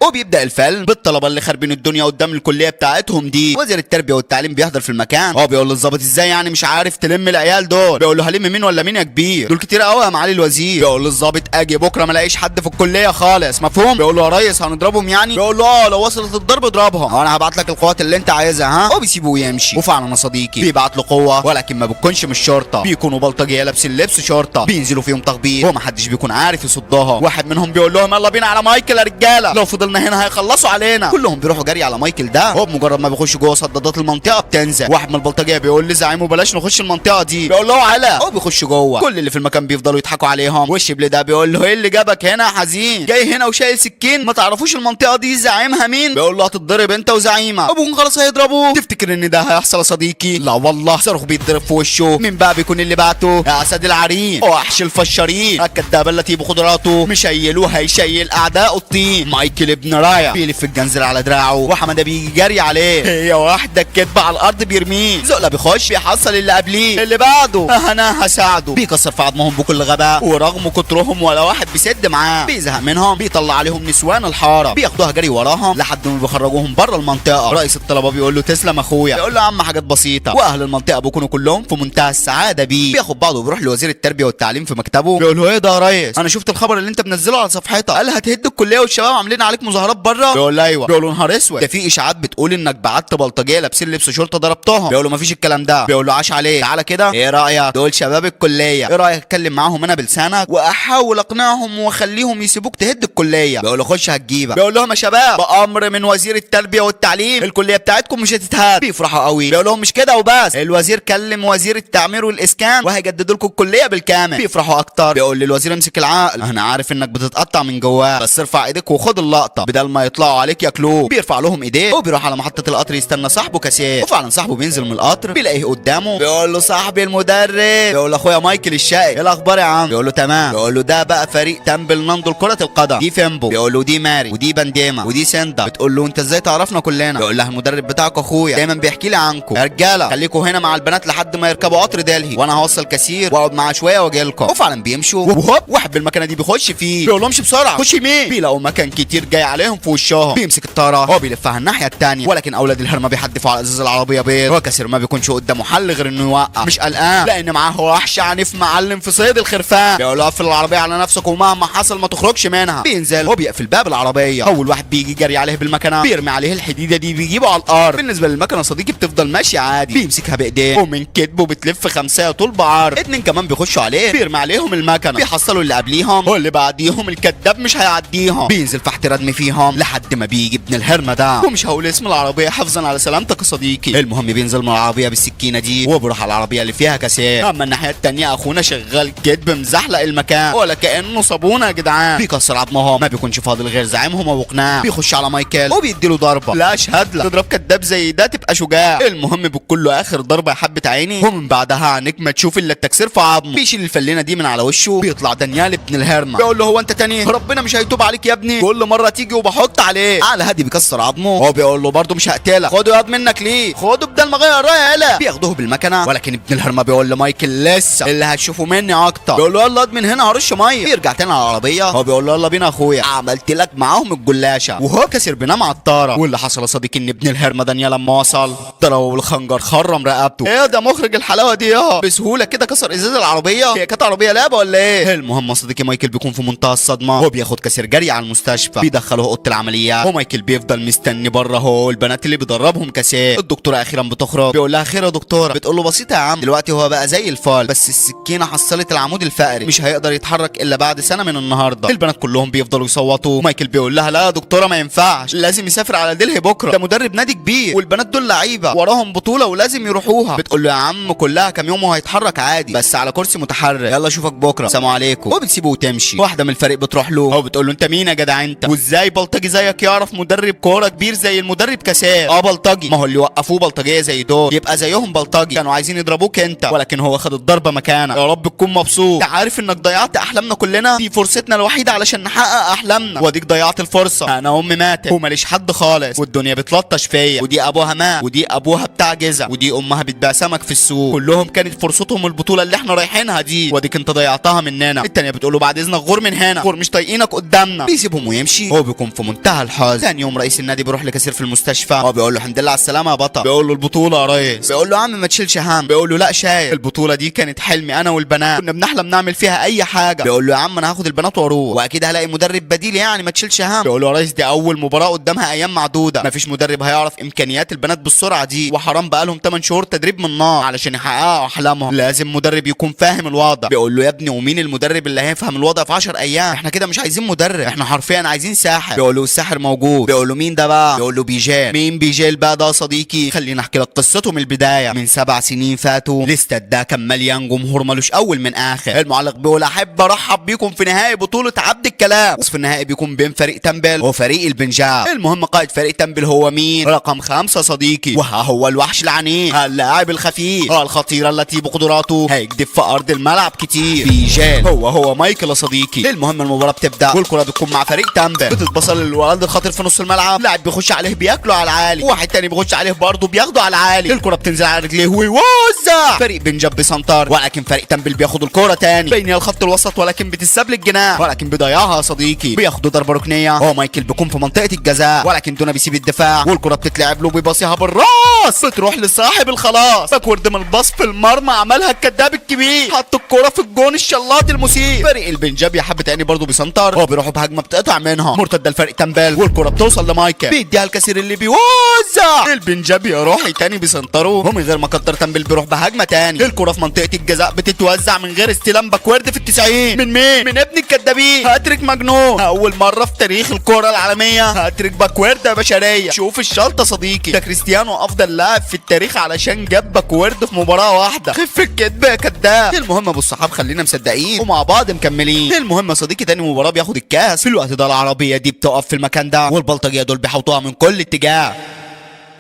وبيبدا الفيلم بالطلبه اللي خاربين الدنيا قدام الكلية بتاعتهم دي. وزير التربية والتعليم بيحضر في المكان، هو بيقول للظابط ازاي يعني مش عارف تلم العيال دول؟ بيقول له هلم مين ولا مين يا كبير، دول كتير قوي يا معالي الوزير. بيقول للظابط اجي بكره ما الاقيش حد في الكلية خالص، مفهوم؟ بيقول له يا ريس هنضربهم يعني؟ بيقول له اه لو وصلت الضرب اضربهم، انا هبعت لك القوات اللي انت عايزها. ها، وبيسيبه ويمشي. وفعلا يا صديقي بيبعت له قوة، ولكن ما بتكونش مش شرطه، بيكونوا بلطجيه لابسين لبس شرطه، بينزلوا فيهم تخبيط ومحدش بيكون عارف يصدها. واحد منهم بيقول لهم يلا بينا على مايكل يا رجاله، لو فضلنا هنا هيخلصوا علينا. كلهم بيروحوا جري على مايكل ده، هو بمجرد ما بيخش جوه صدادات المنطقة بتنزل. واحد من البلطجيه بيقول لزعيمه بلاش نخش المنطقة دي، بيقول له على هو بيخش جوه. كل اللي في المكان بيفضلوا يضحكوا عليهم، والشبل ده بيقول له ايه اللي جابك هنا يا حزين، جاي هنا وشايل سكين، ما تعرفوش المنطقة دي زعيمها مين؟ بيقول له هتتضرب انت وزعيمك. ابوهم خلاص هيضربوه. تفتكر ان ده هيحصل يا صديقي؟ لا والله، صاروخ بيتضرب في وشه. مين بقى بيكون اللي بعته؟ يا اسد العرين، وحش الفشارين، الكدابه التي بقدراته مشيلوه هيشيل اعداء الطين. مايكل ابن رايا بيلف الجنزر على دراعه، وحماده بيجي جري عليه، هي واحدة الكدبه على الارض بيرميه. زقله بيخش بيحصل اللي قبليه اللي بعده، انا هساعده، بيكسر في عظمهم بكل غباء، ورغم كترهم ولا واحد بيسد معاه. بيزهق منهم، بيطلع عليهم نسوان الحارة، بياخدوها جري وراهم لحد ما بيخرجوهم بره المنطقة. رئيس الطلبة بيقول له تسلم اخويا، بيقول له يا عم حاجات بسيطة. واهل المنطقة بيكونوا كلهم في منتهى السعادة بيه. بياخد بعضه وبيروح لوزير التربية والتعليم في مكتبه، بيقول له ايه ده يا ريس، انا شفت الخبر اللي انت منزله على صفحتك، قال هتهد الكلية والشباب عاملين عليك مظاهرات بره. بيقول له ايوه. بيقول له نهار اسود، ده في اشاعات بتقول انك بعت بلطجيه لابسين لبس شرطه ضربتهم. بيقول له مفيش الكلام ده. بيقول له عاش عليك، تعالى كده، ايه رايك دول شباب الكلية، ايه رايك اتكلم معاهم انا بلسانك واحاول اقنعهم واخليهم يسيبوك تهد الكلية؟ بيقول له خش هتجيبك. بيقول لهم يا شباب بامر من وزير التربية والتعليم الكلية بتاعتكم مش هتتهد. بيفرحوا قوي. بيقول لهم مش كده وبس، الوزير كلم وزير التعمير والاسكان وهيجددوا لكم الكلية بالكامل. بيفرحوا اكتر. بيقول للوزير امسك العقل، انا عارف انك بتتقطع من جواه، بس ارفع ايدك وخد اللقطة بدل ما يطلعوا عليك ياكلوه. بيرفع لهم ايديه وبيروح على محطة القطر يستنى صاحبه كاسير. وفعلا صاحبه بينزل من القطر بيلاقيه قدامه، بيقول له صاحبي المدرب، بيقول له اخويا مايكل الشقي ايه الاخبار يا عم؟ بيقول له تمام. بيقول له ده بقى فريق تامبل ناندو لكرة القدم، دي فيمبو، بيقول له دي ماري ودي بانديما ودي سندا. بتقول له انت ازاي تعرفنا كلنا؟ بيقول لها المدرب بتاعك اخويا دايما بيحكي لي عنكم. يا رجاله خليكم هنا مع البنات لحد ما يركبوا قطر دلهي، وانا هوصل كثير واقعد معاه شوية واجي لكم. وفعلا بيمشوا، وهوب واحد بالمكنه دي بيخش فيه، بيقول لهم امشي بسرعة خش يمين. بيلاقوا مكان كتير جاي عليهم في وشهم، بيمسك الطاره هو بيلفها الناحية الثانية، ولكن اولاد الهرمه بيحدفوا على ازاز العربية بيض. وكثير ما بيكونش قدامه حل غير انه يوقع، مش قلقان لان معاه وحش عنيف معلم في صيد الخرفان. بيقول له قفل العربية على نفسك ومهما حصل ما تخرجش منها. بينزل وبيقفل باب العربية. اول واحد بيجي جري عليه بالمكنه بيرمي عليه الحديدة دي بيجيبه على الارض. بالنسبة للمكنه صديقي بتفضل ماشية عادي، بيمسكها بايديه ومن كتبه بتلف خمسة طول بعرض. اتنين كمان بيخشوا عليه بيرمي عليهم المكنه، بيحصلوا اللي قبليهم واللي بعديهم، الكذاب مش هيعديهم. بينزل تحت ردم فيهم لحد ما بيجي ابن الهرمه ده، ومش هقول اسم العربية حفظا على سلامتك يا صديقي. المهم بينزل من العربية بالسكينة دي وبيروح على العربية اللي فيها كاسير. اما الناحية التانية اخونا شغال كدب مزحلق المكان ولا كانه صابونه يا جدعان، بيكسر عظمهم، ما بيكونش فاضل غير زعيمهم ابو قناع. بيخش على مايكل وبيديله ضربه، لا اشهد لك تضرب كداب زي ده تبقى شجاع. المهم بكله اخر ضربه يا حبه عيني، ومن بعدها عينيك ما تشوف الا التكسير في عظمه. بيشيل الفلينه دي من على وشه، بيطلع دانيال ابن الهرمه، بيقول له هو انت تاني؟ ربنا مش هيتوب عليك يا ابني، كل مرة تيجي وبحط عليه على هادي بيكسر عظمه. هو بيقول له برده مش هقتلك، خده ياض منك ليه، خده بدل ما اغير رايي يالا. بياخدوه بالمكنه، ولكن ابن الهرمه بيقول لمايكل لسه اللي هتشوفه مني اكتر. بيقول له يلا من هنا هرش مية. بيرجع تاني على العربية، هو بيقول له يلا بينا يا اخويا، عملت لك معاهم الجلاشه. وهو كسر بينام على الطاره. واللي حصل يا صديقي ان ابن الهرمه دانيال لما وصل ضربه بالخنجر خرم رقبته. ايه ده مخرج الحلاوة دي يا بسهولة كده كسر ازاز العربية، هي كانت عربية لعبه ولا ايه؟ المهم يا صديقي مايكل بيكون في منتهى الصدمة، هو بياخد كسر جري على المستشفى، بيدخله اوضة العمليات، ومايكل بيفضل مستني بره هو البنات اللي بيدربهم كاسير. الدكتورة اخيرا بتخرج، بيقول لها خير يا دكتورة؟ بتقول له بسيطة يا عم، دلوقتي هو بقى زي الفال، بس السكينة حصلت العمود الفقري، مش هيقدر يتحرك الا بعد سنة من النهارده. البنات كلهم بيفضلوا يصوتوا. مايكل بيقول لها لا يا دكتورة ما ينفعش، لازم يسافر على دلهي بكره، ده مدرب نادي كبير والبنات دول لعيبة وراهم بطوله ولازم يروحوها. بتقول له يا عم كلها كام يوم وهيتحرك عادي، بس على كرسي متحرك، يلا اشوفك بكره، سلام عليكم. وبتسيبه وتمشي. واحدة من الفريق بتروح له، هو بتقول له انت مين يا جدع انت، وازاي بلطجي زيك يعرف مدرب كورة كبير زي المدرب كاسير؟ اه بلطجي، ما هو اللي وقفوه بلطجيه زي دول يبقى زيهم بلطجي، كانوا عايزين يضربوك انت، ولكن هو خد الضربة مكانك. يا رب تكون مبسوط، انت عارف انك ضيعت احلامنا كلنا، دي فرصتنا الوحيدة علشان نحقق احلامنا، واديك ضيعت الفرصة. انا امي ماتت وماليش حد خالص، والدنيا بتلطش فيا، ودي ابوها مات، ودي ابوها بتاع جزا، ودي امها بتبيع سمك في السوق، كلهم كانت فرصتهم البطولة اللي احنا رايحينها دي، واديك انت ضيعتها مننا. التانية بتقول له بعد اذنك غور من هنا، غور مش طايقينك قدامنا. بيسيبهم ويمشي. هو بيروح وبيكون في منتهى الحزن. ثاني يوم رئيس النادي بيروح لكثير في المستشفى، هو بيقول له الحمد لله على السلامة يا بطل. بيقول له البطولة يا ريس. بيقول له يا عم ما تشيلش هم. بيقول له لا شايل، البطولة دي كانت حلمي انا والبنات، كنا بنحلم نعمل فيها اي حاجة. بيقول له يا عم انا هاخد البنات واروح، واكيد هلاقي مدرب بديل يعني ما تشيلش هم. بيقول له يا ريس دي اول مباراة قدامها ايام معدودة، مفيش مدرب هيعرف امكانيات البنات بالسرعة دي، وحرام بقالهم 8 شهور تدريب من نار علشان يحققوا احلامهم، لازم مدرب يكون فاهم الوضع. بيقول له يا ابني ومين المدرب اللي هيفهم الوضع في 10 ايام؟ احنا كده مش عايزين مدرب، احنا حرفيا عايزين ساحر. بيقول له الساحر موجود. بيقول له مين ده بقى؟ بيقول له بيجال. مين بيجال بقى ده يا صديقي؟ خلينا احكي لك قصته من البداية. من 7 سنين فاتوا الاستاد ده كان مليان جمهور ملوش اول من اخر. المعلق بيقول احب ارحب بيكم في نهائي بطوله عبد الكلام. نصف النهائي بيكون بين فريق تمبل وفريق البنجاب. المهم قائد فريق تمبل هو مين؟ رقم 5 صديقي، وها هو الوحش العنيف، اللاعب الخفيف، الخطيرة التي بقدراته هيكدب في ارض الملعب كتير، بيجال. هو مايكل يا صديقي. المهم المباراة بتبدا والكره بتكون مع فريق تمبل، بتتبصل للولد الخطير في نص الملعب، لاعب بيخش عليه بياكله على العالي، وواحد تاني بيخش عليه برضه بياخده على العالي، الكره بتنزل على رجليه ويوزع. فريق بنجاب بيسنتر، ولكن فريق تمبل بياخد الكره تاني بين الخط الوسط، ولكن بتتساب للجناح، ولكن بيضيعها يا صديقي، بياخدوا ضربه ركنيه. هو مايكل بيكون في منطقة الجزاء، ولكن دونا بيسيب الدفاع، والكره بتتلعب له بيباصيها بالراس، بتروح لصاحب الخلاص، backward من الباص في المرمى عملها الكذاب الكبير، حط الكره في الجون الشلاط المسيء. فريق البنجاب يا حبه عيني برضه بيسنتر، هو بيروحوا بهجمه بتقطع منها مرتدة لفريق تمبل، والكره بتوصل لمايكل بيديها الكثير اللي بيوزع. البنجاب يا روحي تاني بيسنتروا، ومن غير ما كتر تمبل بيروح بهجمه تاني، الكره في منطقة الجزاء بتتوزع من غير استلام backward في ال90 من مين؟ من ابن الكدابين، هاتريك مجنون، اول مرة في تاريخ الكره العالمية هاتريك backward يا بشرية. شوف الشلطه صديقي، ده كريستيانو افضل لاعب في التاريخ علشان جاب backward في مباراة واحدة، خف الكدب يا كداب. المهم ابو الصحاب خلينا مصدقين ومع بعض مكملين. المهم يا صديقي تاني مباراة بياخد الكاس. في الوقت ده العربية دي بتقف في المكان ده، والبلطجيه دول بيحوطوها من كل اتجاه،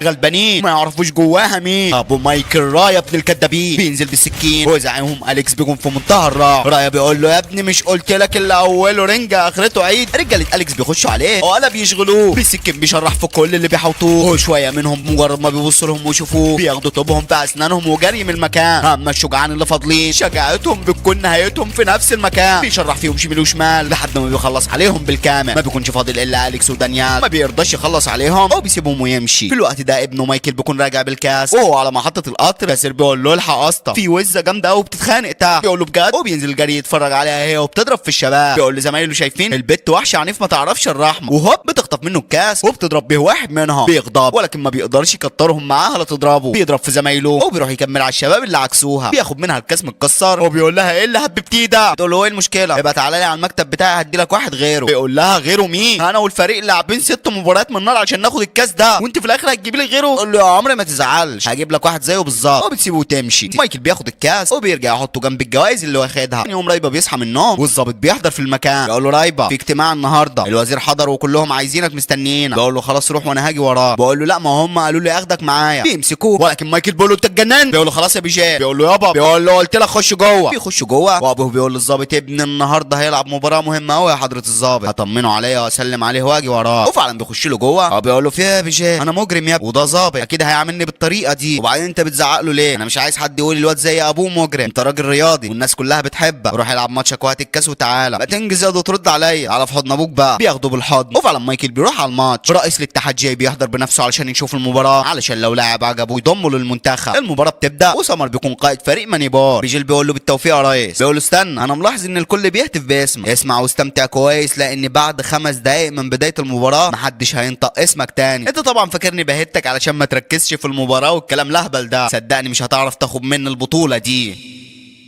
غلبانين ما يعرفوش جواها مين. ابو مايكل رايا ابن الكدابين بينزل بالسكين وزعيمهم اليكس بيكون في منتهى الرعب. رايا بيقول له يا ابني مش قلت لك اللي اوله رنجه اخرته عيد. رجاله اليكس بيخشوا عليه ولا بيشغلوه بالسكين، بيشرح في كل اللي بيحوطوه، وشوية منهم مجرد ما بيبصوا لهم ويشوفوه بياخدوا طوبهم في اسنانهم وجري من المكان. اما الشجعان اللي فاضلين شجاعتهم بتكون نهايتهم في نفس المكان، بيشرح فيهم شمال وشمال لحد ما بيخلص عليهم بالكامل. ما بيكونش فاضل الا اليكس ودانيال، ما بيرضاش يخلص عليهم او بيسيبهم ويمشي. في الوقت ده ابنه مايكل بيكون راجع بالكاس وهو على محطة القطر، ياسر بيقول له الحق اسطى في وزه جامدة قوي بتتخانق تحت. بيقول له بجد، وبينزل جري يتفرج عليها هي وبتضرب في الشباب. بيقول لزمايله شايفين البت وحشة عنيف ما تعرفش الرحمة، وهوب بتخطف منه الكاس وبتضرب به واحد منها، بيغضب ولكن ما بيقدرش يكترهم معاها لا تضربه، بيضرب في زمايله وبيروح يكمل على الشباب اللي عكسوها، بياخد منها الكاس متكسر وبيقول لها ايه اللي هببتيه ده؟ بتقول له ايه المشكلة؟ يبقى تعالى لي على المكتب بتاعي هدي لك واحد غيره. بيقول لها غيره مين؟ انا والفريق لاعبين 6 مباريات من النار عشان ناخد الكاس ده، وانت في الاخر هتجيبي لي غيره؟ قول له يا عمري ما تزعلش هجيب لك واحد زيه بالظبط، وبتسيبه وتمشي. مايكل بياخد الكاس وبيرجع يحطه جنب الجوائز اللي واخدها. يوم رايبه بيصحى من النوم والظابط بيحضر في المكان، بيقول له رايبه في اجتماع النهارده، الوزير حضر وكلهم عايزينك مستنيينك. بيقول له خلاص روح وانا هاجي وراه. بيقول له لا ما هم قالوا لي اخدك معايا. بيمسكوه ولكن مايكل بيقول له انت اتجننت. بيقول له خلاص يا بيجان. بيقول له يابا. بيقول له قلت لك خش جوه. بيخش جوه وابوه بيقول للظابط ابن النهارده هيلعب مباراة مهمة قوي يا حضره الظابط، هطمنه عليا واسلم عليه واجي وراه. وفعلا بيخش له جوه بيقول له فيها يا بيجان انا مجرم يا وده ظابط اكيد هيعاملني بالطريقة دي، وبعدين انت بتزعق له ليه؟ انا مش عايز حد يقول الواد زي ابوه مجرم، انت راجل رياضي والناس كلها بتحبك، روح العب ماتشك وهات الكاس وتعالى، ما تنجز يا وترد عليا على في حضن ابوك بقى. بياخده بالحضن وفعلا مايكل بيروح على الماتش. رئيس الاتحاد جاي بيحضر بنفسه علشان يشوف المباراة، علشان لو لاعب عجبه يضمه للمنتخب. المباراة بتبدا وسمر بيكون قائد فريق مانيبار. بيجيل بيقول له بالتوفيق يا ريس. بيقول له استنى انا ملاحظ ان الكل بيهتف باسمك، اسمع واستمتع كويس لان بعد 5 دقايق من بداية المباراة محدش هينطق اسمك تاني. انت طبعا فاكرني بهتك علشان ما تركزش في المباراة والكلام الاهبل ده، صدقني مش هتعرف تاخد مني البطولة دي.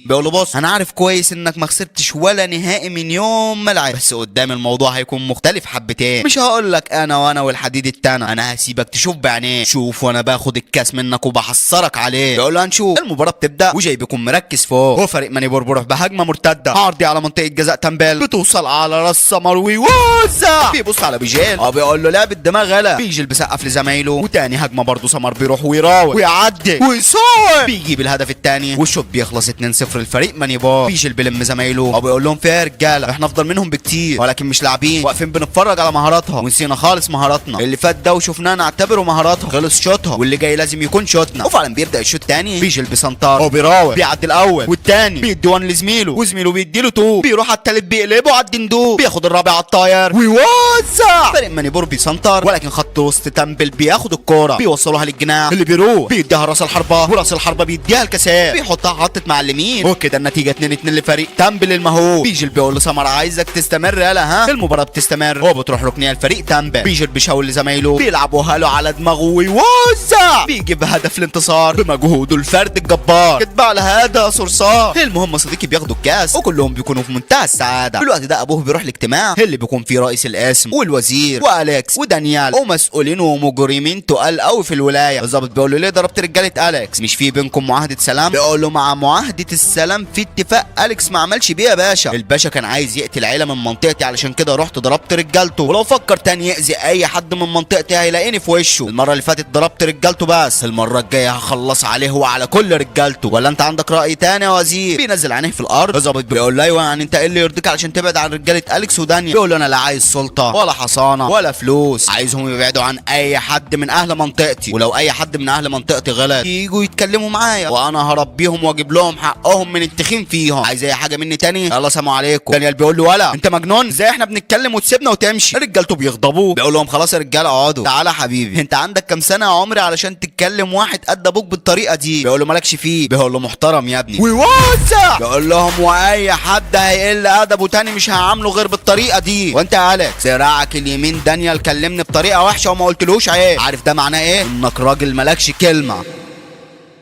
بيقول له بص انا عارف كويس انك ما خسرتش ولا نهائي من يوم ما لعبت، بس قدام الموضوع هيكون مختلف حبتين، مش هقول لك انا وانا والحديد التاني، انا هسيبك تشوف بعينيك، شوف وانا باخد الكاس منك وبحصرك عليه. بيقول له هنشوف. المباراة بتبدا وجاي بيكون مركز فوق، هو فريق مانيبور بيروح بهجمه مرتدة عرضي على منطقة جزاء تمبل، بتوصل على راس سمر ويوزع. بيبص على بيجيل بيقول له لعب الدماغ غلا. بيجيل بيسقف لزمايله، وتاني هجمة برضه سمر بيروح ويراوغ ويعدي ويصور، بيجيب الهدف الثاني والشوط بيخلص 2-0 لفريق مانيبور. بيجل بيلم زمايله او بيقول لهم فيها يا رجاله احنا افضل منهم بكتير، ولكن مش لاعبين، واقفين بنتفرج على مهاراتها ونسينا خالص مهاراتنا. اللي فات ده وشفناه نعتبره مهاراتها، خلص شوطها واللي جاي لازم يكون شوطنا. وفعلا بيبدا الشوط الثاني، بيجل بسنتر هو بيراوغ، بيعدي الاول والثاني، بيدي 1 لزميله وزميله بيدي له 2، بيروح على الثالث بيقلبه على الدندوق، بياخد الرابع على الطاير ويوزع. فريق مانيبور بيسنتر، ولكن خط وسط تامبل بياخد الكورة بيوصلوها للجناح اللي بيروح بيديها راس الحربة، وراس الحربة بيديها الكساء، بيحطها حطت معلمين. وكده النتيجة 2-2 لفريق تامبل المهوب. بيجل بيقول لسمر عايزك تستمر يلا ها، المباراة بتستمر وبتروح ركنيه لفريق تامبل. بيجل بيشاور لزمايله بيلعبوها له على دماغه ويوزع، بيجيب هدف الانتصار بمجهوده الفرد الجبار. اتبع لهذا صرصار. المهم صديقي بياخدوا الكاس وكلهم بيكونوا في منتهى السعادة. في الوقت ده ابوه بيروح الاجتماع اللي بيكون فيه رئيس القسم والوزير واليكس ودانيال ومسؤولين ومجرمين تقال قوي في الولاية. الضابط بيقول له ليه ضربت رجاله اليكس؟ مش في بينكم معاهدة سلام؟ بيقول له مع معاهدة السلام في اتفاق اليكس ما عملش بيه يا باشا. الباشا كان عايز يقتل عيله من منطقتي، علشان كده رحت ضربت رجالته، ولو فكر تاني يأذي اي حد من منطقتي هيلاقيني في وشه. المرة اللي فاتت ضربت رجالته، بس المرة الجاية هخلص عليه وعلى كل رجالته. ولا انت عندك راي تاني يا وزير؟ بينزل عينيه في الارض. الضابط بيقول له ايوه يعني انت ايه اللي يرضيك علشان تبعد عن رجاله اليكس ودانيال؟ بيقول له انا لا عايز سلطة ولا حصانه ولا فلوس، عايزهم يبعدوا عن اي حد من اهل منطقتي، ولو اي حد من اهل منطقتي غلط ييجوا يتكلموا معايا وانا هربيهم واجيب لهم حقهم من التخين فيهم. عايز اي حاجة مني تاني؟ يلا سلام عليكم. دانيال بيقول له ولا انت مجنون؟ ازاي احنا بنتكلم وتسيبنا وتمشي؟ رجالته بيغضبوه، بيقول لهم خلاص يا رجاله اقعدوا. تعالى يا حبيبي، انت عندك كام سنة يا عمري علشان تتكلم واحد قد ابوك بالطريقة دي؟ بيقول له مالكش فيه. بيقول له محترم يا ابني ويوزع. بيقول لهم واي حد هيقل ادبه تاني مش هعامله غير بالطريقة دي. وانت يا اليكس ذراعك اليمين دانيال كلمني بطريقة وحشة وما قلتلوش عيب، عارف ده معناه ايه؟ انك راجل مالكش كلمة،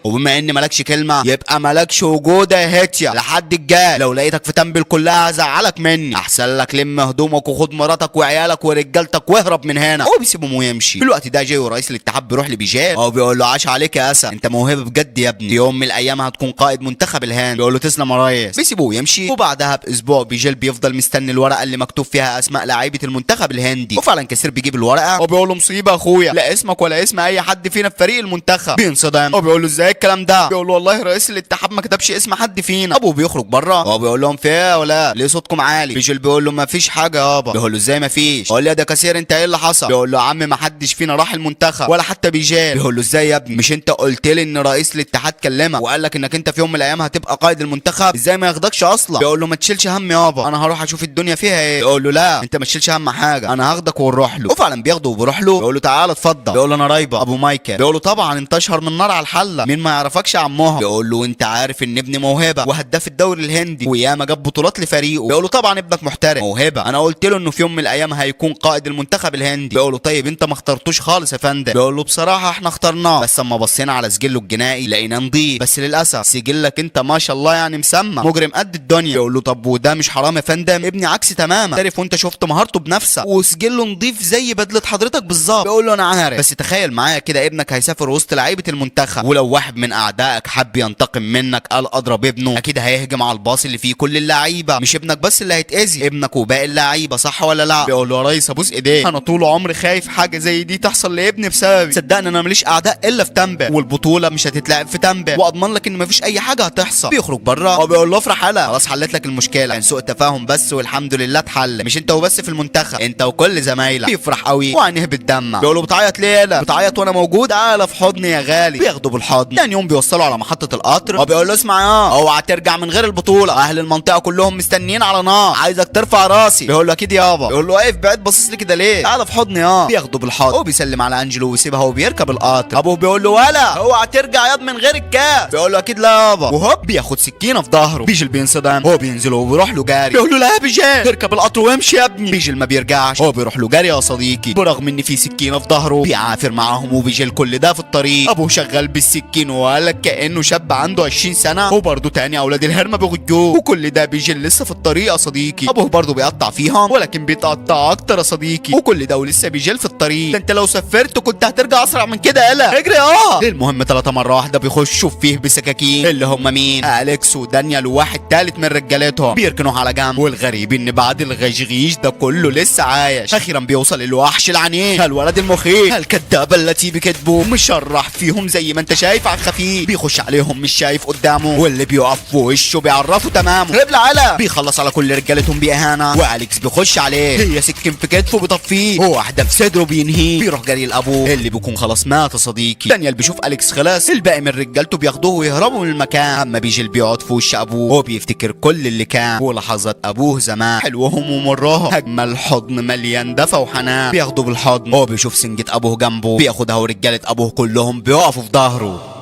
وبما ان مالكش كلمة يبقى مالكش وجود يا هيتيا لحد الجاي. لو لقيتك في تامبل كلها هزعلك مني، احسن لك لم هدومك وخد مراتك وعيالك ورجالتك واهرب من هنا. هو بيسيبهم ويمشي. في الوقت ده جاي ورئيس الاتحاد بيروح لبيجال، هو بيقول له عاش عليك يا اسد، انت موهبة بجد يا ابني، يوم من الايام هتكون قائد منتخب الهند. بيقول له تسلم يا ريس. بيسيبوه ويمشي. وبعدها باسبوع بيجال بيفضل مستني الورقة اللي مكتوب فيها اسماء لعيبة المنتخب الهندي، وفعلا كثير بيجيب الورقة وبيقول له مصيبة يا اخويا، لا اسمك ولا اسم اي حد فينا في فريق المنتخب. بينصدم وبيقول له ازاي الكلام ده؟ بيقول له والله رئيس الاتحاد ما كتبش اسم حد فينا. ابوه بيخرج بره هو بيقول لهم في ايه ولا ليه صوتكم عالي؟ بيجل بيقول له ما فيش حاجة يابا. بيقول له ازاي ما فيش؟ قول لي يا ده كثير انت ايه اللي حصل؟ بيقول له يا عم ما حدش فينا راح المنتخب ولا حتى بيجال. بيقول له ازاي يا ابني؟ مش انت قلت لي ان رئيس الاتحاد كلمك وقال لك انك انت في يوم من الايام هتبقى قائد المنتخب؟ ازاي ما ياخدكش اصلا؟ بيقول له ما تشيلش هم يابا، انا هروح اشوف الدنيا فيها ايه. بيقول له لا انت ما تشيلش هم حاجة، انا هاخدك ونروح له. وفعلا بياخده وبيروح له. بيقول له تعالى اتفضل. بيقول له انا رايبه ابو مايكل. بيقول له طبعا انت اشهر من نار على الحلة، مين ما يعرفكش يا عمها؟ بيقول له انت عارف ان ابني موهبة وهداف الدوري الهندي وياما جاب بطولات لفريقه. بيقول له طبعا ابنك محترف موهبة، انا قلت له انه في يوم من الايام هيكون قائد المنتخب الهندي. بيقول له طيب انت ما اخترتوش خالص يا فندم؟ بيقول له بصراحة احنا اخترناه، بس اما بصينا على سجله الجنائي لقيناه نضيف، بس للاسف سجلك انت ما شاء الله يعني مسمى مجرم قد الدنيا. بيقول له طب وده مش حرام يا فندم؟ ابني عكس تماما، تعرف وانت شفت مهارته بنفسك وسجله نضيف زي بدله حضرتك بالظبط. بيقول له انا عارف، بس تخيل معايا كده ابنك هيسافر وسط لعيبة المنتخب، ولو واحد من اعدائك حب ينتقم منك قال اضرب ابنه، اكيد هيهجم على الباص اللي فيه كل اللعيبة، مش ابنك بس اللي هيتاذي، ابنك وباقي اللعيبة، صح ولا لا؟ بيقول له يا ريس ابوس ايديك، انا طول عمري خايف حاجة زي دي تحصل لابني بسببي، صدقني انا ماليش اعداء الا في تامبا، والبطوله مش هتتلعب في تامبا، واضمن لك ان مفيش اي حاجة هتحصل. بيخرج بره وبيقول له افرح هلا، خلاص حلت لك المشكلة، كان سوء تفاهم بس والحمد لله اتحل، مش انت وبس في المنتخب، انت وكل زمايلك. بيفرح قوي وعينيه بتدمع. بيقول له بتعيط ليه يالا؟ بتعيط وانا موجود؟ تعالى في حضني يا غالي. بياخده بالحضن. تاني يوم بيوصله على محطة القطر وبيقول له اسمع يا اوعى ترجع من غير البطولة، اهل المنطقة كلهم مستنيين على نار، عايزك ترفع راسي. بيقول له اكيد يابا. بيقول له واقف بعيد باصص لي كده ليه؟ تعالى في حضني يا. بياخده بالحضن وبيسلم على انجلو ويسيبها وبيركب القطر. ابوه بيقول له ولا اوعى ترجع ياض من غير الكاس. بيقول له اكيد لا يابا. وهوب بياخد سكينة في ظهره. بيجل بينصدم، هو بينزل وبيروح له جاري. بيقول له لا يا بيجل تركب القطر وامشي يا ابني. بيجل ما بيرجعش، هو بيروح له جاري يا صديقي، برغم ان في سكينة في ظهره. بيعافر معاهم وبيجل كل ده في الطريق. ابوه شغال بالسكين وقال كانه شاب عنده 20 سنة، وبرده تاني اولاد الهرمه بيغجوه، وكل ده بيجل لسه في الطريق يا صديقي. ابوه برده بيقطع فيهم، ولكن بيتقطع اكتر يا صديقي، وكل ده ولسه بيجل في الطريق. ده انت لو سافرت كنت هترجع اسرع من كده، يلا اجري. المهم 3 مرة واحدة بيخشوا فيه بسكاكين، اللي هم مين؟ اليكس ودانيال وواحد تالت من رجالتهم، بيركنوه على جنب. والغريب ان بعد الغشغيش ده كله لسه عايش. اخيرا بيوصل الوحش العنيف، الولد المخيف، الكذابه التي بكذبه، مشرح فيهم زي ما انت شايف على خفيف. بيخش عليهم مش شايف قدامه، واللي بيقف في وشه بيعرفه تمامه. رجل على بيخلص على كل رجالتهم باهانه، واليكس بيخش عليه، هي سكين في كتفه بيطفيه، هو واحدة في صدره بينهيه. بيروح جري لابوه اللي بيكون خلاص مات يا صديقي. دانيال بيشوف اليكس خلاص، الباقي من رجالته بياخدوه ويهربوا من المكان. اما بيجل بيقعد في وش ابوه وبيفتكر كل اللي كان ولحظات ابوه زمان، حلوهم ومرهم، اجمل حضن مليان دفى وحنان. بياخده بالحضن، هو بيشوف سنجة ابوه جنبه، بياخدها ورجاله ابوه كلهم بيقفوا في ظهره.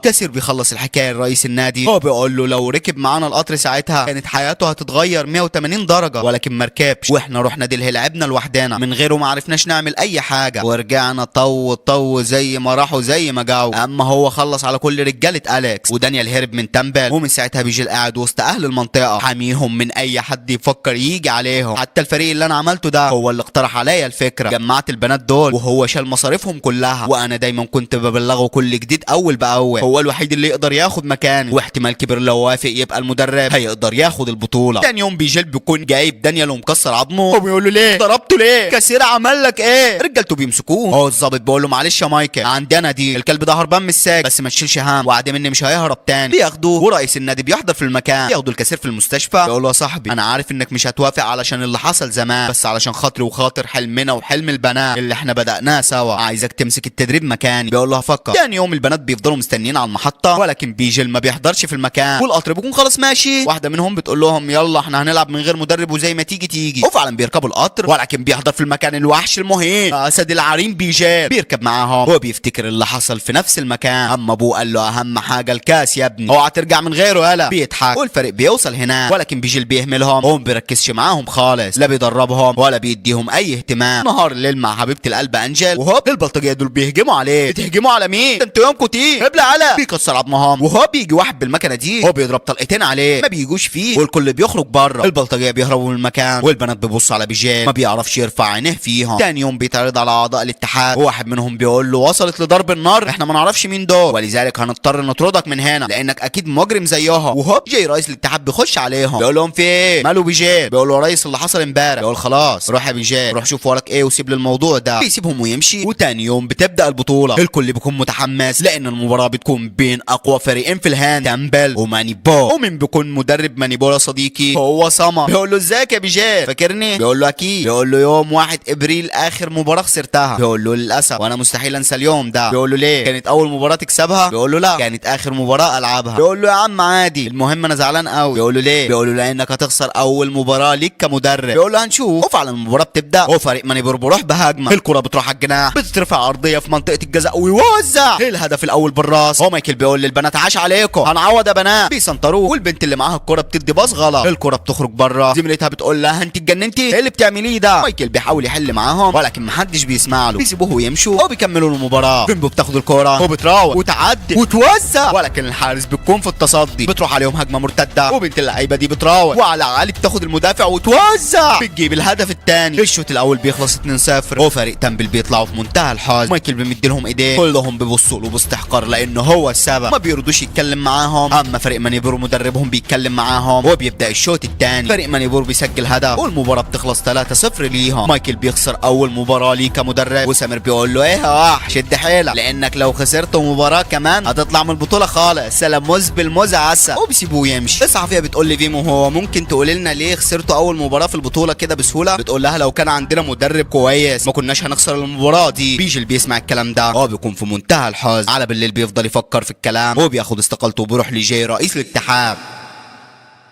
كثير بيخلص الحكاية لرئيس النادي، هو بيقول له لو ركب معانا القطر ساعتها كانت حياته هتتغير 180 درجه، ولكن ما ركبش، واحنا رحنا دلهي لعبنا لوحدنا من غيره، ما عرفناش نعمل اي حاجة، ورجعنا طو طو زي ما راحوا زي ما جاوا. اما هو خلص على كل رجاله اليكس، ودانيال هرب من تامبل، ومن ساعتها بيجي قاعد وسط اهل المنطقة حاميهم من اي حد يفكر يجي عليهم. حتى الفريق اللي انا عملته ده هو اللي اقترح عليا الفكرة، جمعت البنات دول وهو شال مصاريفهم كلها، وانا دايما كنت ببلغه كل جديد اول باول، هو الوحيد اللي يقدر ياخد مكاني، واحتمال كبير لو وافق يبقى المدرب هيقدر ياخد البطولة. تاني يوم بيجيل بيكون جايب دانيال ومكسر عظمه، وبيقول له ليه ضربته، ليه كثير عمل لك ايه؟ رجالته بيمسكوه، هو الظابط بيقول له معلش يا مايكل عندنا دي الكلب ده هربان من السجن، بس ما تشيلش هم، وعد مني مش هيهرب تاني. بياخدوه ورئيس النادي بيحضر في المكان، بياخدوا الكثير في المستشفى، بيقول له يا صاحبي انا عارف انك مش هتوافق علشان اللي حصل زمان، بس علشان خاطري وخاطر حلمنا وحلم البنات اللي احنا بدأناه سوا، عايزك تمسك التدريب مكاني. بيقول له هفكر. تاني يوم البنات بيفضلوا مستنيين على المحطة، ولكن بيجل ما بيحضرش في المكان، والقطر بيكون خلاص ماشي. واحدة منهم بتقول لهم يلا احنا هنلعب من غير مدرب وزي ما تيجي تيجي، وفعلا بيركبوا القطر، ولكن بيحضر في المكان الوحش المهين اسد العرين بيجال، بيركب معاهم وبيفتكر اللي حصل في نفس المكان. اما ابوه قال له اهم حاجة الكاس يا ابني، اوعى ترجع من غيره يالا. بيضحك والفريق بيوصل هناك، ولكن بيجل بيهملهم وما بيركزش معاهم خالص، لا بيدربهم ولا بيديهم اي اهتمام. نهار الليل مع حبيبه القلب انجل، وهوب البلطجيه دول بيهجموا عليه. بتهجموا على مين؟ ده انتوا يومكم تيه ابلع على بيكسر عظمهم. وهوب بيجي واحد بالمكنه دي، هو بيضرب طلقتين عليه ما بيجوش فيه، والكل بيخرج بره. البلطجيه بيهربوا من المكان، والبنات بيبصوا على بيجال ما بيعرفش يرفع عينيه فيهم. تاني يوم بيتعرض على اعضاء الاتحاد، وواحد منهم بيقول له وصلت لضرب النار، احنا ما نعرفش مين دول، ولذلك هنضطر نطردك من هنا لانك اكيد مجرم زيهم. وهوب جاي رئيس الاتحاد بيخش عليهم، بيقول لهم في ايه ماله بيجال؟ بيقول له يا ريس اللي حصل امبارح. بيقول خلاص روح يا بيجال، روح شوف وراك ايه وسيب لي الموضوع ده. بيسيبهم ويمشي. وتاني يوم بتبدا البطولة، الكل بيكون متحمس لان المباراة بتكون بين اقوى فريقين في الهاند، تامبل ومانيبول. ومين بيكون مدرب مانيبول يا صديقي؟ هو سما. بيقول له ازيك يا بيجال فاكرني؟ بيقول له اكيد. بيقول له يوم 1 ابريل اخر مباراة خسرتها. بيقول له للاسف وانا مستحيل انسى اليوم ده. بيقول له ليه؟ كانت اول مباراة تكسبها؟ بيقول له لا، كانت اخر مباراة العبها. بيقول له يا عم عادي، المهم انا زعلان قوي. بيقول له ليه؟ بيقول له لانك هتخسر اول مباراة ليك كمدرب. بيقول له هنشوف. وفعلا المباراة بتبدا، وفريق مانيبور بيروح بهجمه، الكره بتروح على الجناح، بتترفع ارضية في منطقة الجزاء ويوزع الهدف الاول بالراس. هو مايكل بيقول للبنات عاش عليكم، هنعوض يا بنات. بيسنطروه، والبنت اللي معاها الكره بتدي باص غلط، الكره بتخرج بره، زميلتها بتقول لها انت اتجننتي، ايه اللي بتعمليه ده؟ مايكل بيحاول يحل معاهم ولكن محدش بيسمع له، بيسيبوه ويمشوا وبيكملوا المباراة. بيمبو بتاخد الكره وبتراوغ وتعدي وتوزع، ولكن الحارس بيكون في التصدي، بتروح عليهم هجمة مرتدة، وبنت اللعيبة دي بتراوغ وعلى عالي بتاخد المدافع وتوزع، بتجيب الهدف الثاني. الشوط الاول بيخلص 2-0، وفريق تامبل بيطلعوا في منتهى الحزن. مايكل بيمد لهم ايديه، كلهم بيبصوا له باستحقار لانه هو السبب، ما بيرضوش يتكلم معاهم. اما فريق مانيبور مدربهم بيتكلم معاهم، وبيبدا الشوط الثاني. فريق مانيبور بيسجل هدف والمباراة بتخلص 3-0 ليهم. مايكل بيخسر اول مباراة ليه كمدرب، وسامر بيقول له ايه يا وحش شد حيلك، لانك لو خسرت مباراة كمان هتطلع من البطولة خالص، سلام موز بالموز عسى. وبيسيبوه يمشي. الصحفية بتقول لي فيمو هو ممكن تقول لنا ليه خسرتوا اول مباراة في البطولة كده بسهولة؟ بتقول لها لو كان عندنا مدرب كويس ما كناش هنخسر المباراة دي. بيجل بيسمع الكلام ده هو بيكون في منتهى الحزن. على بالليل بيفضل يفكر في الكلام، وبياخد استقالته وبيروح لجاي رئيس الاتحاد.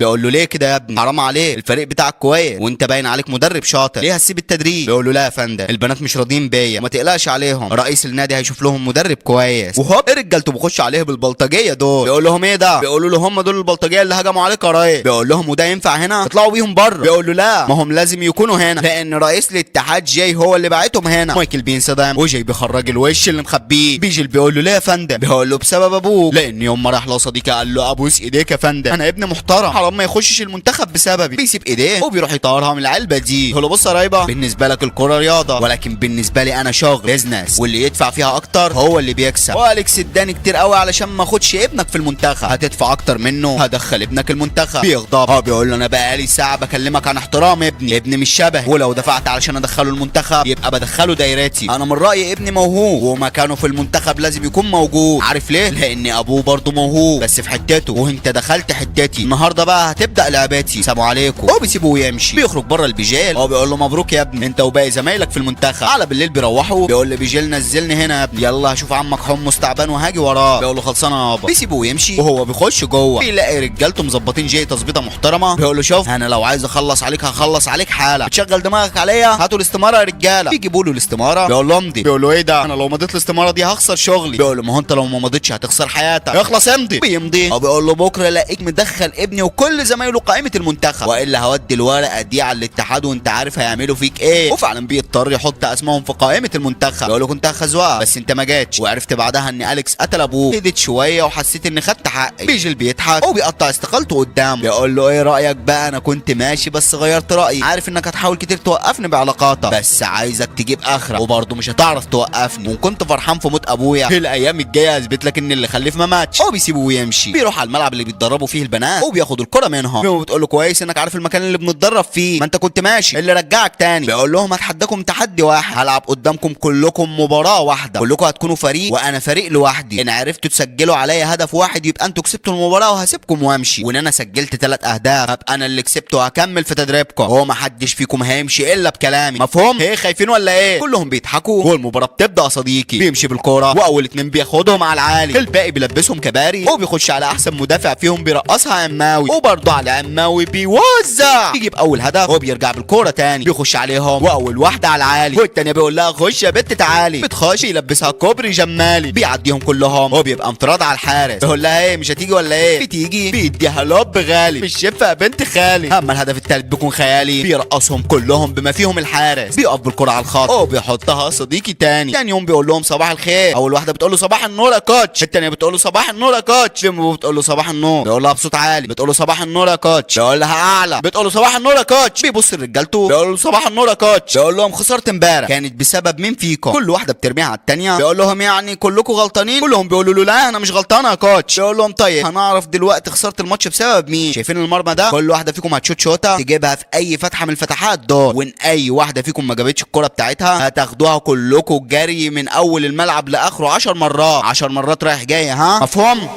بيقول له ليه كده يا ابني، حرام عليك، الفريق بتاعك كويس وانت باين عليك مدرب شاطر، ليه هتسيب التدريب؟ بيقول له لا يا فندم، البنات مش راضيين بيا، ما تقلقش عليهم، رئيس النادي هيشوف لهم مدرب كويس. وهوب رجالته بيخش عليه بالبلطجيه دول، بيقول لهم ايه ده؟ بيقولوا له هم دول البلطجيه اللي هجموا عليك يا ريس. بيقول لهم وده ينفع هنا؟ اطلعوا بيهم بره. بيقول له لا، ما هم لازم يكونوا هنا لان رئيس الاتحاد جاي هو اللي بعتهم هنا. مايكل بينصدم وجاي بيخرج الوش اللي مخبيه. بيجي بيقول له ليه يا فندم؟ بيقول له بسبب ابوك، لان يوم ما راح له صديقه قال له ابوس ايديك يا فندم، انا ابن محترم، حرام حرام ما يخشش المنتخب بسببي. بيسيب ايديه وبيروح يطيرها من العلبة دي. يقول له بص يا رايبه، بالنسبة لك الكره رياضة، ولكن بالنسبة لي انا شغل business، واللي يدفع فيها اكتر هو اللي بيكسب. واليكس اداني كتير قوي علشان ما اخدش ابنك في المنتخب، هتدفع اكتر منه هدخل ابنك المنتخب. بيغضب، بيقول له انا بقالي ساعة بكلمك عن احترام ابني، ابني مش شبهي، ولو دفعت علشان ادخله المنتخب يبقى بدخله دايرتي. انا من رايي ابني موهوب ومكانه في المنتخب لازم يكون موجود. عارف ليه؟ لان ابوه برضه موهوب بس في حتته، وانت دخلت حتتي النهارده بقى هتبدا لعبتي. سلام عليكم. هو بيسيبه ويمشي. بيخرج بره البيجيل، هو بيقول له مبروك يا ابني انت وباقي زمايلك في المنتخب. على بالليل بيروحوا، بيقول لبيجيل نزلني هنا يا ابني، يلا هشوف عمك حمص تعبان وهاجي وراه. بيقول له خلصانه يابا. بيسيبه ويمشي، وهو بيخش جوه بيلاقي رجالته مظبطين جاي تظبيطه محترمه. بيقول له شوف انا لو عايز اخلص عليك هخلص عليك حالا، بتشغل دماغك عليا، هاتوا الاستمارة يا رجاله. بيجيبوا له الاستمارة، بيقول له امضي. بيقول له ايه ده، انا لو مضيت الاستمارة دي هخسر شغلي. بيقول له ما هو انت لو ما مضيتش هتخسر حياتك، اخلص امضي. بيمضي. او بيقول له بكره الاقيك مدخل ابني وكل زمايله قائمة المنتخب، والا هودي الورقة دي على الاتحاد وانت عارف هيعملوا فيك ايه. وفعلا بيضطر يحط اسمهم في قائمة المنتخب. بيقول له كنت هخزوها بس انت ما جاتش، وعرفت بعدها ان اليكس قتل ابوه، هديت شوية وحسيت اني خدت حقي. بيجل بيضحك وبيقطع استقالته قدامه. بيقول له ايه رايك بقى، انا كنت ماشي بس غيرت رايي، عارف انك هتحاول كتير توقفني بعلاقاتك، بس عايزك تجيب اخرك وبرضه مش هتعرف توقفني، وكنت فرحان في موت ابويا، الايام الجاية هثبت لك ان اللي خلف ما ماتش. هو بيسيبه ويمشي. بيروح على الملعب اللي بيتدربوا فيه البنات وبياخد الكره منهم. بتقول له كويس انك عارف المكان اللي بنتدرب فيه، ما انت كنت ماشي اللي رجعك تاني. بيقول لهم هتحداكم تحدي واحد، هلعب قدامكم كلكم مباراة واحدة، كلكم هتكونوا فريق وانا فريق لوحدي، ان عرفتوا تسجلوا عليا هدف واحد يبقى انتوا كسبتوا المباراة وهسيبكم وامشي، وان انا سجلت 3 اهداف هبقى انا اللي كسبت وهكمل في تدريبكم، هو ما حدش فيكم هيمشي الا بكلامي، مفهوم؟ ايه خايفين ولا ايه؟ كلهم بيضحكوا والمباراة بتبدا يا صديقي. بيمشي بالكورة واول 2 بياخدهم على العالي، الباقي بيلبسهم كباري، وبيخش على احسن مدافع فيهم بيرقصها عماوي، وبرضه على عماوي بيوزع، بيجيب اول هدف وبيرجع بالكورة تاني، بيخش عليهم واول واحدة على العالي، والتانية بيقول لها خش يا بنت تعالي، بتخش يلبسها كوبري جمالي، بيعديهم كلهم وبيبقى انفراد على الحارس. بيقول لها ايه مش هتيجي ولا ايه؟ بتيجي، بيديها لب غالي، مش شفه يا بنت خالي. اما الهدف الثالث بيكون خيالي، بيرقصهم كلهم بما فيهم الحارس، بيقف بالكرة على الخط وبيحطها صديقي تاني. تاني يوم بيقول لهم صباح الخير، اول واحدة بتقول له صباح النور يا coach، الثانية بتقول له صباح النور يا coach، بتقول له صباح النور، بيقول لها بصوت عالي، بتقول له صباح النور يا coach، بيقول لها اعلى، بتقول له صباح النور يا coach. بيبص لرجالته بيقول له صباح النور يا coach، بيقول لهم خسرت امبارح كانت بسبب مين فيكم؟ كل واحدة بترميها على الثانية، بيقول لهم يعني كلكم غلطانين؟ كلهم بيقولوا له لا انا مش غلطانة يا coach. بيقول لهم طيب هنعرف دلوقتي خسارة الماتش بسبب مين. شايفين المرمى ده؟ كل واحدة فيكم هتشوت شوطه تجيبها في اي فتحه من الفتحات دول، وان اي واحدة فيكم ما جابتش الكره بتاعتها هتاخدوها كلكم جري من اول الملعب لاخره 10 مرات، 10 مرات رايح جاي، ها مفهوم؟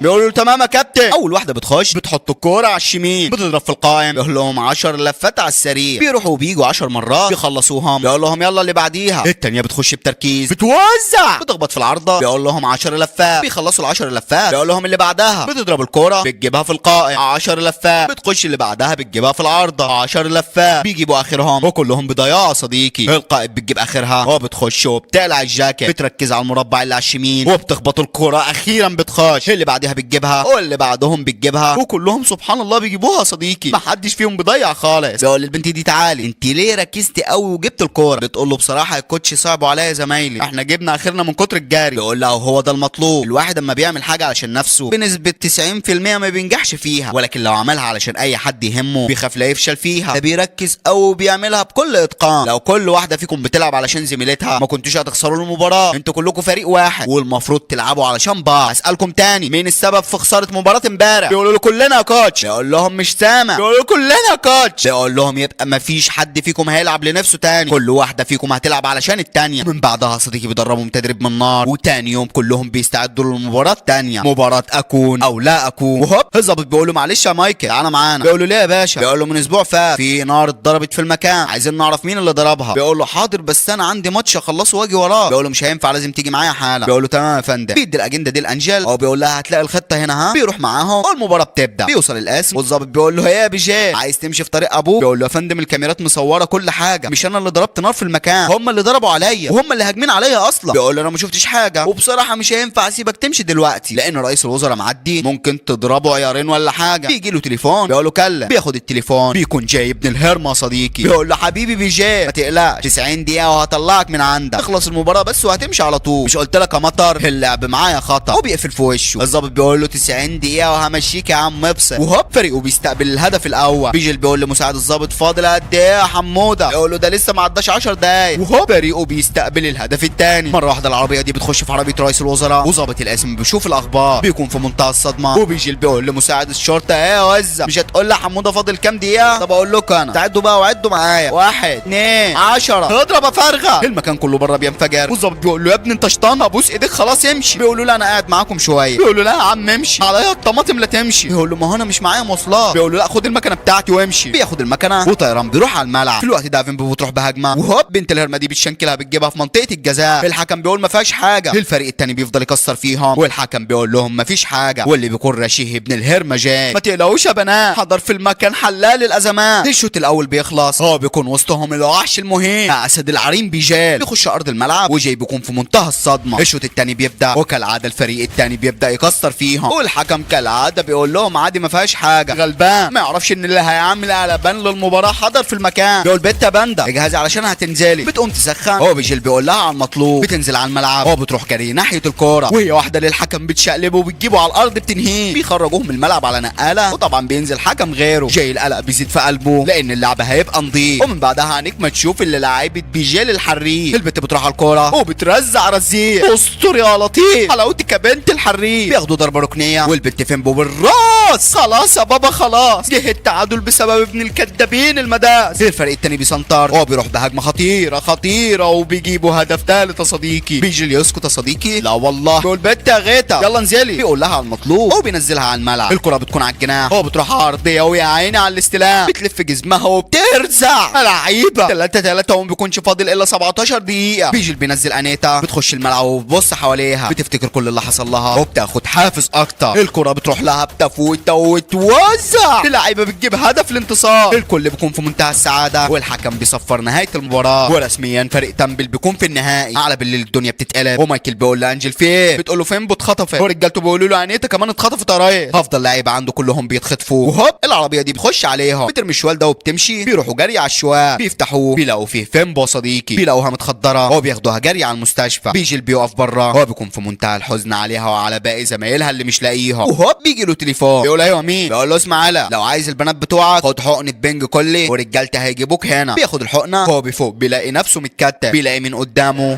بيقولوا له تمام يا كابتن. اول واحدة بتخش بتحط الكورة على الشمين، بتضرب في القائم، بيقول لهم 10 لفات على السريع، بيروحوا وبيجوا 10 مرات بيخلصوهم، بيقول لهم يلا اللي بعديها. الثانية بتخش بتركيز، بتوزع، بتخبط في العارضة، بيقول لهم 10 لفات، بيخلصوا ال 10 لفات، بيقول لهم اللي بعدها. بتضرب الكورة بتجيبها في القائم، 10 لفات، بتخش اللي بعدها بتجيبها في العارضة، 10 لفات، بيجيبوا اخرهم وكلهم بضياع صديقي. القائد بتجيب اخرها وبتخش وبتقلع الجاكيت، بتركز على المربع اللي على الشمين وبتخبط الكورة، اخيرا بتخش. اللي بعدها بتجيبها واللي بعدهم بتجيبها، وكلهم سبحان الله بيجيبوها صديقي، ما حدش فيهم بيضيع خالص. بيقول للبنت دي تعالي انت ليه ركزتي قوي وجبت الكورة؟ بتقول له بصراحة ال coach صعبوا عليا زمايلي، احنا جبنا اخرنا من كتر الجري. بيقول لها وهو ده المطلوب، الواحد اما بيعمل حاجة علشان نفسه بنسبة 90% ما بينجحش فيها، ولكن لو عملها علشان اي حد يهمه بيخاف لا يفشل فيها، فبيركز قوي وبيعملها بكل اتقان. لو كل واحدة فيكم بتلعب علشان زميلتها ما كنتوش هتخسروا المباراة، انتوا كلكم فريق واحد والمفروض تلعبوا علشان بعض. اسالكم تاني، مين السبب في خسارة مباراة امبارح؟ بيقولوا له كلنا يا coach. بيقول لهم مش سامع. بيقولوا له كلنا يا coach. بيقول لهم يبقى ما فيش حد فيكم هيلعب لنفسه تاني، كل واحدة فيكم هتلعب علشان التانية. من بعدها صديقي بيدربهم تدريب من النار، وتاني يوم كلهم بيستعدوا للمباراة التانية، مباراة اكون او لا اكون. وهوب الظابط بيقول له معلش يا مايكل تعالى معانا. بيقول له ليه يا باشا؟ بيقول له من اسبوع فات في نار اتضربت في المكان، عايزين نعرف مين اللي ضربها. بيقول له حاضر بس انا عندي ماتش اخلصه واجي وراه. بيقول له مش هينفع لازم تيجي معايا حالا. بيقول له تمام يا فندم. بيدي الاجندة دي لانجيل او بيقول لها هتلاقي الخطة هنا، ها. بيروح معاهم والمباراة بتبدا. بيوصل القسم والظابط بيقول له يا بيجي عايز تمشي في طريق ابوك؟ بيقول له يا فندم الكاميرات مصوره كل حاجة، مش انا اللي ضربت نار في المكان، هم اللي ضربوا عليا وهم اللي هاجمين عليا اصلا. بيقول له انا ما شفتش حاجة وبصراحة مش هينفع اسيبك تمشي دلوقتي لان رئيس الوزراء معدي ممكن تضربه عيارين ولا حاجة. بيجي له تليفون بيقول له كلم، بياخد التليفون بيكون جاي ابن الهرمه صديقي. بيقول له حبيبي بيجي ما تقلقش 90 دقيقة وهطلعك من عندك، تخلص المباراة بس وهتمشي على طول، مش قلت لك يا مطر اللعب معايا خطا. وبيقفل في وشه. الظابط بيقول له 90 دقيقة وهمشيك يا عم ابسط. وهوب فريقه بيستقبل الهدف الاول. بيجل بيقول لمساعد الظابط فاضل قد ايه يا حموده؟ بيقول له ده لسه ما عداش 10 دقايق. وهوب فريقه بيستقبل الهدف الثاني. مرة واحدة العربية دي بتخش في عربية رئيس الوزراء، وظابط القسم بيشوف الاخبار بيكون في منتهى الصدمة. وبيجل بيقول لمساعد الشرطة ايه يا وزه مش هتقول لي حموده فاضل كام دقيقة؟ طب اقول لكم انا، تعدوا بقى وعدوا معايا، 1 2 10، اضرب يا فرغه. المكان كله بره بينفجر. والظابط بيقول له يا ابني انت شطان، ابوس ايديك خلاص امشي. بيقول له لا انا قاعد معاكم شوية. بيقول له لا يا عم امشي، عليا الطماطم لا تمشي. بيقول له ما هو انا مش معايا مواصلات. بيقول له لا خد المكنه بتاعتي وامشي. بياخد المكنه وطيران بيروح على الملعب. في الوقت ده فيمبو بتروح بهجمه، وهوب بنت الهرمه دي بتشنكلها بتجيبها في منطقة الجزاء. الحكم بيقول ما فيهاش حاجة. الفريق الثاني بيفضل يكسر فيهم، والحكم بيقول لهم ما فيش حاجة. واللي بيكون رشيه ابن الهرمه جاي، ما تقلقوش يا بنات حضر في المكان حلال الازمات. الشوط الاول بيخلص، هو بيكون وسطهم الوحش المهين اسد العرين بيجال، بيخش ارض الملعب وجاي بيكون في منتهى الصدمة. الشوط الثاني بيبدا، وكالعادة الفريق الثاني بيبدا يكسر فيهم، والحكم كالعادة بيقول لهم عادي ما فيهاش حاجة. غلبان ما يعرفش ان اللي هيعمل قلبان للمباراة حضر في المكان. بيقول بنت يا باندا اجهزي علشان هتنزلي. بتقوم تسخن، هو بيجل بيقول لها على المطلوب. بتنزل على الملعب، هو بتروح جري ناحية الكورة، وهي واحدة للحكم بتشقلبه وبتجيبه على الارض بتنهيه. بيخرجوه من الملعب على نقاله، وطبعا بينزل حكم غيره. جاي القلق بيزيد في قلبه لان اللعب هيبقى نضيف. ومن بعدها عينيك ما تشوف اللي لعيبة بيجيل الحريق. البت بتروح على الكورة وبترزع رزيع، استر يا لطيف حلاوتك يا بنت الحريق. بياخدوا ضربه ركنيه، والبت فيمبو بالراس. خلاص يا بابا خلاص، جه التعادل بسبب ابن الكدابين المداس. الفريق التاني بيسنتر، وهو بيروح بهجمه خطيرة خطيرة وبيجيبوا هدف ثالث يا صديقي. بيجي يسكت يا صديقي؟ لا والله. بيقول بنت يا غيتا يلا انزلي. بيقول لها على المطلوب وبينزلها على الملعب. الكره بتكون على الجناح، هو بتروح عرضية ويا عيني على الاستلام، بتلف جسمها وبترزع لعيبة. 3-3 وما بيكونش فاضل الا 17 دقيقة. بيجي بينزل انيتا، بتخش الملعب وبتبص حواليها، بتفتكر كل اللي حصل لها وبتاخد حافز اكتر. الكره بتروح لها بتفوت وتوزع، اللعيبة بتجيب هدف الانتصار. الكل بيكون في منتهى السعادة، والحكم بيصفر نهاية المباراة، ورسميا فريق تامبل بيكون في النهائي. على بالليل الدنيا بتتقلب، ومايكل بيقول لانجل في ايه؟ بتقول له فيمبو اتخطفت، ورجالته بيقولوا له انيتا كمان اتخطفت يا ريس. افضل لعيبة عنده كلهم بيتخطفوا. وهوب العربية دي بتخش عليهم، بترمي الشوال ده وبتمشي. بيروحوا جري على الشوال، بيفتحوه بيلاقوا فيه فيمبو صديقي، بيلاقوها متخدره وبياخدوها جري على المستشفى. بيجي بيقف بره، هو بيكون في منتهى الحزن عليها وعلى باقي زمايلها اللي مش لاقيها. وهوب بيجي له تليفون بيقول ايوه مين؟ بيقول له اسمع يلا لو عايز البنات بتوعك خد حقنه بنج كلي ورجالتي هيجيبوك هنا. بياخد الحقنة، هو بيفوق بيلاقي نفسه متكتف، بيلاقي من قدامه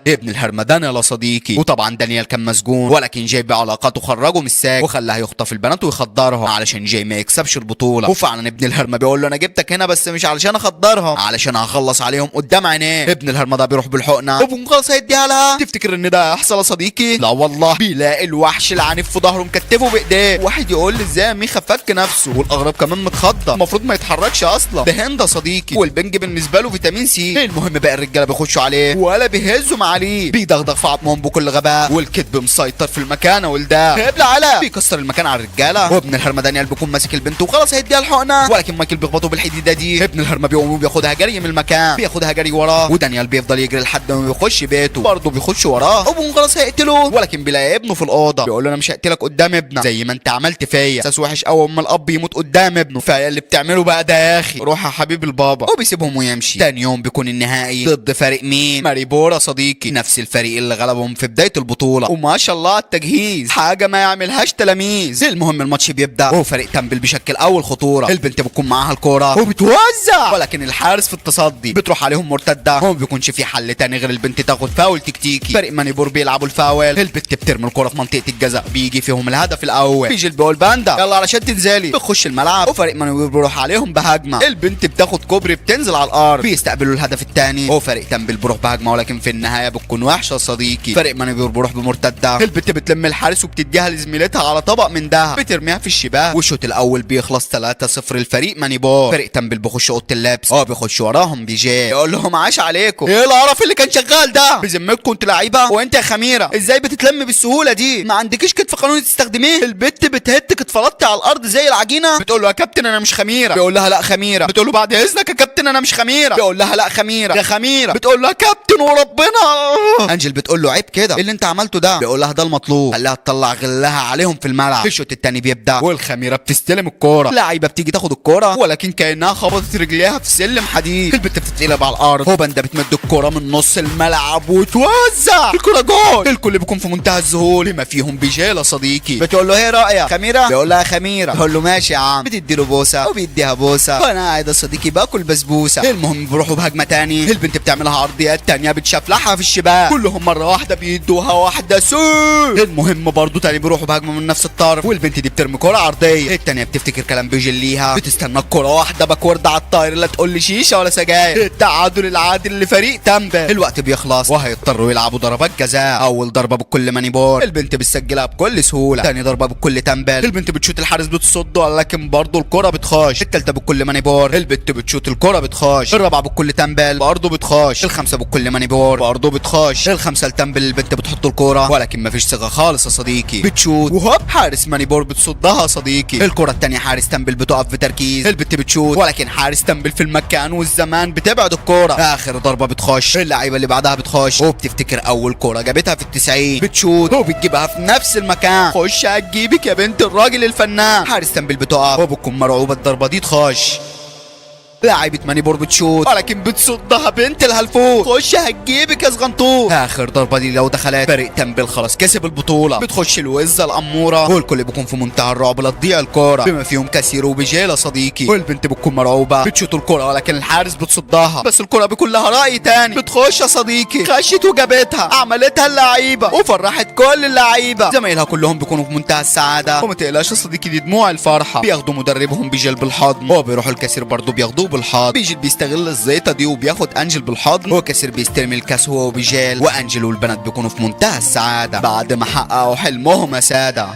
ابن الهرمدان يا صديقي. وطبعا دانيال كان مسجون، ولكن جاي بعلاقاته خرجه من السجن وخلاها يخطف البنات ويخدرها علشان جاي ما يكسبش البطولة. وفعلا ابن الهرمه بيقول له انا جبتك هنا بس مش علشان اخدرهم، علشان هخلص عليهم قدام عينيه. ابن الهرمه ده بيروح بالحقنه وبقوم خلاص هيديها لها. تفتكر ان ده هيحصل يا صديقي؟ لا والله. بيلاقي الوحش العنيف في ظهره مكتفه بايديه. واحد يقول لي ازاي ميخا فك نفسه، والاغرب كمان متخضى، المفروض ما يتحركش اصلا، ده هند يا صديقي، والبنج بالنسبة له فيتامين سي. المهم بقى الرجالة بيخشوا عليه ولا بيهزوا معاليه، بيدغدغ في عظمهم بكل غباء، والكذب مسيطر في المكان ولده هبل على بيكسر المكان على الرجالة. وابن الهرمه دانيال بيكون ماسك البنت وخلاص هيديها الحقنة، ولكن مايكل بيخبطه بالحديده دي. ابن الهرمه بيقوم وبياخدها جري من المكان، بياخدها جري وراه، ودانيال بيفضل يجري لحد ما بيخش بيته، برضه بيخش وراه وبيقوم خلاص هيقتله، ولكن بيلاقي ابنه في الاوضة بيقول له انا مش هقتلك قدام ابنك زي ما انت عملت فيا. احساس وحش قوي اما الاب يموت قدام ابنه، فاللي بتعمله بقى ده يا اخي، روح يا حبيب البابا. وبيسيبهم ويمشي. تاني يوم بيكون النهائي ضد فريق مين؟ ماريبورا صديقي، نفس الفريق اللي غلبهم في بداية البطولة، وما شاء الله على التجهيز، حاجة ما يعملهاش تلاميذ. المهم الماتش بيبدا وفريق تامبل بيشكل اول خطورة، البنت بتكون معاها الكورة وبتوزع، ولكن الحارس في التصدي، بتروح عليهم مرتدة، وما بيكونش في حل تاني غير البنت تاخد فاول تكتيكي. فريق مانيبور بيلعبوا الفاول، البنت بترمي الكورة في منطقة الجزاء، بيجي فيهم الهدف الاول. بيجي بيقول باندا يلا علشان تنزلي، بتخش الملعب وفريق مانيبور بيروح عليهم بهجمه، البنت بتاخد كوبري بتنزل على الارض، بيستقبلوا الهدف الثاني، وفريق تامبل بيروح بهجمه، ولكن في النهاية بتكون وحشة صديقي. فريق مانيبور بيروح بمرتده، البنت بتلم الحارس وبتديها لزميلتها على طبق من دهب، بترميها في الشباك، والشوط الاول بيخلص 3-0 لفريق مانيبور. فريق تامبل بيخش اوضة اللبس، بيخش وراهم بيجي يقول لهم عاش عليكم، ايه القرف اللي كان شغال ده؟ بذمتكم انتوا لعيبة؟ وانت يا خميره ازاي بتتلم بالسهولة دي؟ ما عندكيش كتف قانوني تستخدميه؟ البت بتهتك اتفلطتي على الارض زي العجينة. بتقول له يا كابتن انا مش خميره، بيقول لها لا خميره. بتقول له بعد اذنك يا كابتن انا مش خميره، بيقول لها لا خميره يا خميره. بتقول له يا كابتن وربنا انجل بتقول له عيب كده اللي انت عملته ده، بيقول لها ده المطلوب، خلاها تطلع غلها عليهم في الملعب. الشوط الثاني بيبدا والخميره بتستلم الكورة، لعيبة بتيجي تاخد الكورة ولكن كانها خبطت رجليها في سلم حديد، البت بتتقلب على الارض. هوبندا بتمد الكورة من نص الملعب وتوزع الكورة جول. الكل بيكون في منتهى الذهول بما فيهم بيجيل صديقي. بتقول له ايه رايك خميره؟ بيقول لها خميره. بيقول له ماشي يا عم، بتدي له بوسه وبيديها بوسه، وانا قاعد يا صديقي باكل بسبوسه. المهم بيروحوا بهجمه تاني، البنت بتعملها عرضيات تانية بتشفلحها في الشباك، كلهم مرة واحدة بيدوها واحدة سو. المهم برضو تاني بيروحوا بهجمه من نفس الطرف، والبنت دي بترمي كره عرضية، التانية بتفتكر كلام بيجل ليها، بتستنى الكره واحدة backward على الطاير، لا تقول لي شيشة ولا سجاير. التعادل العادل لفريق تمبل. الوقت بيخلص وهيضطروا يلعبوا ضربات جزاء. اول ضربه بكل مانيبور البنت بتسجلها بكل سهولة، تاني ضربه بكل تمبل البنت بتشوت الحارس بتصد ولكن برضو الكره بتخش، التالتة بكل مانيبور البنت بتشوت الكره بتخش، الرابعة بكل تمبل برضو بتخش، الخمسة بكل مانيبور برضو بتخش، الخمسة لتمبل البنت بتحط الكورة ولكن مفيش ثقة خالص يا صديقي، بتشوت وهوب حارس مانيبور بتصدها يا صديقي. الكره الثانية حارس تمبل بتقف بتركيز، البنت بتشوت ولكن حارس تمبل في المكان والزمان بتبعد الكورة. اخر ضربه بتخش، اللعيبة اللي بعدها بتخش وبتفتكر اول كورة جابتها في التسعين، بتشوت وبتجيبها في نفس المكان، خش هتجيبك يا بنت الراجل الفنان. حارس تمبل بتقف وبتكون مرعوبه الضربة دي تخش، لاعيبة مانيبور بتشوت ولكن بتصدها بنت الهلفوت، خش هتجيبك يا صغنطوط. اخر ضربه دي لو دخلت فريق تمبل خلاص كسب البطولة. بتخش الوزه الاموره والكل بيكون في منتهى الرعب لا تضيع الكورة بما فيهم كثير وبجيله صديقي، والبنت بتكون مرعوبه بتشوت الكورة ولكن الحارس بتصدها، بس الكورة بيكون لها راي تاني، بتخش يا صديقي، خشت وجابتها، عملتها اللعيبة وفرحت كل اللعيبة، زمايلها كلهم بيكونوا في منتهى السعادة. وما تقلقش يا صديقي دي دموع الفرحة. بياخدوا مدربهم بيجيل بالحضن وبيروحوا الكثير برضه بياخدوه بالحضن، بيجيل بيستغل الزيطة دي وبياخد انجل بالحضن، وكاسر بيستلم الكاس هو وبيجيل، وانجل والبنات بيكونوا في منتهى السعادة بعد ما حققوا حلمهم يا ساده.